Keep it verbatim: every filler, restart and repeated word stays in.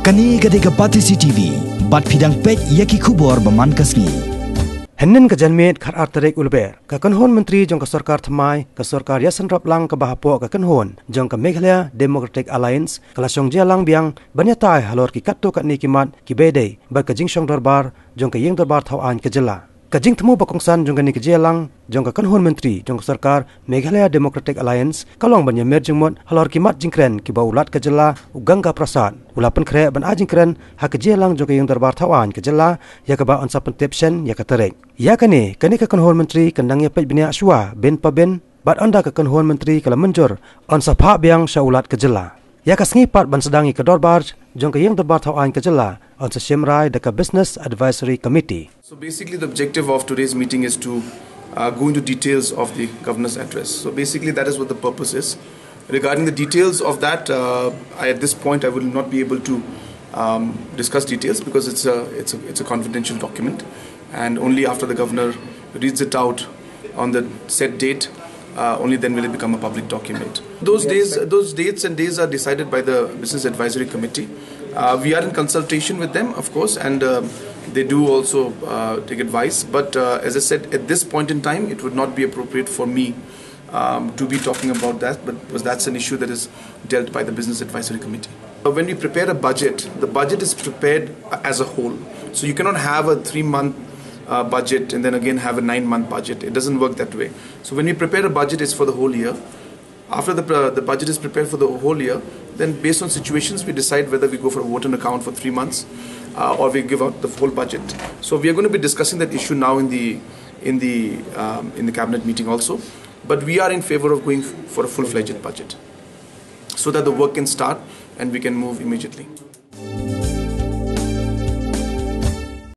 Kane ka dei ka Batesi T V, bad phi dang peit ïa ki khubor ba man ka sngi. Hynnin ka janmiet khat ar tarik u Lber, ka kynhun myntri jong ka sorkar thymmai, ka sorkar ïasan rap lang kaba hapoh ka kynhun jong ka Meghalaya Democratic Alliance, ka la shong jia lang biang ban ïatai halor ki katto katne ki mat kiba ïadei bad ka jingshong dorbar jong ka ïing dorbar thaw aiñ ka jylla. Ka jingthmu ba kongsan jong kane ka jia lang jong ka kynhun myntri jong ka sorkar Meghalaya Democratic Alliance ka long ban ïa mer jingmut halor ki mat jingkren kiba u Lat ka jylla u Ganga Prasad u la pynkhreh ban ai jingkren ha ka jia lang jong ka ïing dorbar thaw aiñ ka jylla, ïa kaba yn sa pyntip shen ïa ka tarik. Ïa kane, kane ka kynhun myntri kan nang ïa peit bniah shuwa bin pa bin, bad ynda ka kynhun myntri ka la mynjur, yn sa phah biang sha u Lat ka jylla. Ïa ka sngi pat ban sdang ïa ka dorbar jong ka ïing dorbar thaw aiñ ka jylla, yn sa shim rai da ka Business Advisory Committee. So basically, the objective of today's meeting is to uh, go into details of the governor's address. So basically, that is what the purpose is. Regarding the details of that, uh, I, at this point, I will not be able to um, discuss details because it's a, it's a, it's a confidential document, and only after the governor reads it out on the set date, uh, only then will it become a public document. Those days, those dates and days are decided by the Business Advisory Committee. Uh, we are in consultation with them, of course, and uh, they do also uh, take advice. But uh, as I said, at this point in time, it would not be appropriate for me um, to be talking about that, but because that's an issue that is dealt by the Business Advisory Committee. Uh, When we prepare a budget, the budget is prepared uh, as a whole. So you cannot have a three month uh, budget and then again have a nine month budget. It doesn't work that way. So when we prepare a budget, it's for the whole year. After the, uh, the budget is prepared for the whole year, then based on situations, we decide whether we go for a vote on account for three months uh, or we give out the full budget. So we are going to be discussing that issue now in the in the um, in the cabinet meeting also. But we are in favor of going for a full-fledged budget so that the work can start and we can move immediately.